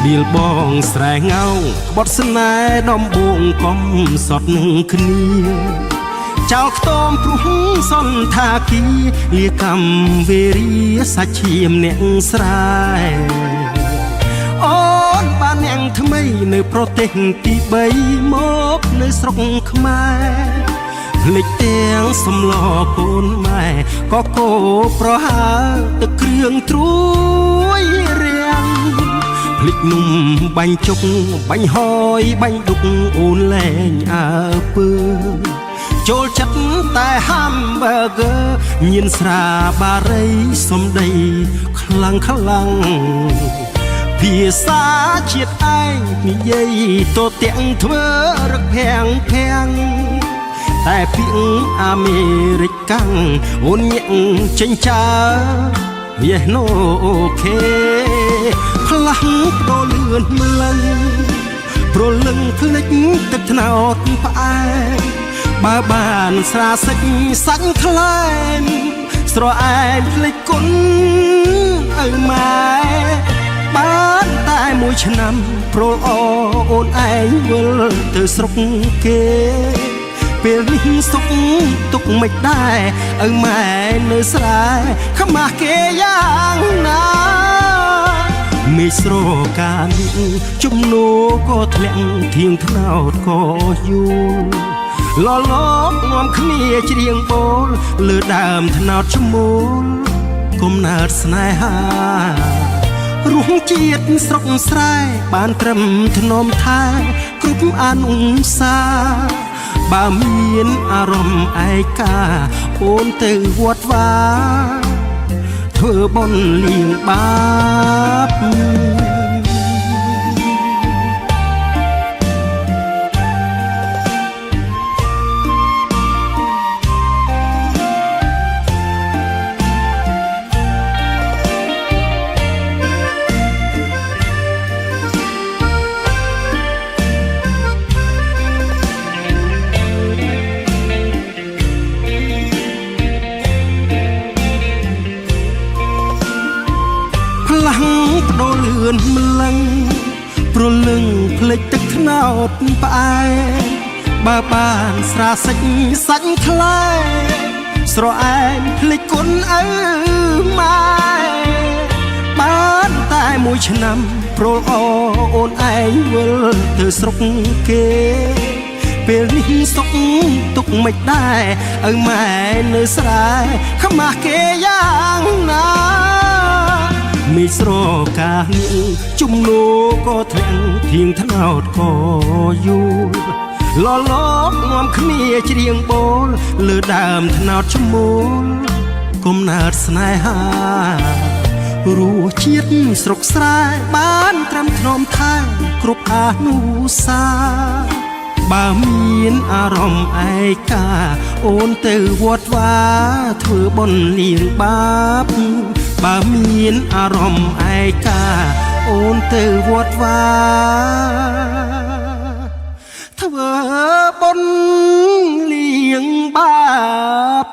ឌៀលបងស្រែងោក្បត់ស្នេហ៍ដំបងកំសត់នឹងគ្នាចោលខ្ទមព្រោះសន្តាគាលាកម្មវេរាសាច់ឈាមអ្នកស្រែអូនបានអ្នកថ្មីនៅប្រទេសទី3មកនៅស្រុកខ្មែរភ្លេចទាំងសំឡកូនម៉ែក៏គោប្រហើទឹកគ្រឿងត្រួយរាំងភ្លេចនំបាញ់ជុកបាញ់ហយបាញ់ឌុកអូនលែងអើពើចូលចិត្តតែហាំប៊ឺហ្គឺញៀនស្រាបារីសំដីខ្លាំងខ្លាំងភាសាជាតិឯងនិយាយតទាំងធ្វើរឹកភាំងភាំងតែពាក្យអាមេរិកកាំងអូនញាក់ចេញចើ Yes no okay ផ្លាស់ប្ដូរលឿនម្លឹងព្រលឹងភ្លេចទឹកថ្នោតផ្អែមបើបានស្រាសិចសាច់ខ្លែមស្រអែមភ្លេចគុណឪម៉ែបានតែមួយឆ្នាំប្រុលអអូនឯងវិលទៅស្រុកគេពេលនេះសុខទុកមិនដែរឪម៉ែនៅស្រែខ្មាស់គេយ៉ាងណាមេឃស្រកានេះជំនួក៏ធ្លាក់ធៀងថ្នោតក៏យូរលលកនាំគ្នាច្រៀងបូលលើដើមថ្នោតឈ្មោលគុំណើតស្នេហារសជាតិស្រុកស្រែបានត្រឹមធ្នមថែគ្រប់អនុសាបើមានអារម្មណ៍ឯកាអូនទៅវត្តវាធ្វើបុណ្យលៀងបាប ផ្លាស់ប្ដូរលឿនម្លឹងព្រលឹងភ្លេចទឹកថ្នោតផ្អែមបើបានស្រាសាច់សាច់ខ្លែស្រអែមភ្លេចគុណឪម៉ែបានតែមួយឆ្នាំប្រុលអអូនឯងវិលទៅស្រុកគេពេលនេះសុខទុកមិនដែរឪម៉ែនៅស្រែខ្មាស់គេយ៉ាងណាមេឃស្រកានេះជំនួក៏ធ្លាក់ធៀងថ្នោតក៏យូរលលកនាំគ្នាច្រៀងបូលលើដើមថ្នោតឈ្មោលគុំណើតស្នេហារសជាតិស្រុកស្រែបានត្រឹមធ្នមថែគ្រប់អនុសាបើមានអារម្មណ៍ឯកាអូនទៅវត្តវាធ្វើបុណ្យលៀងបាបបើមានអារម្មណ៍ឯកាអូនទៅវត្តវាធ្វើបុណ្យលៀងបាប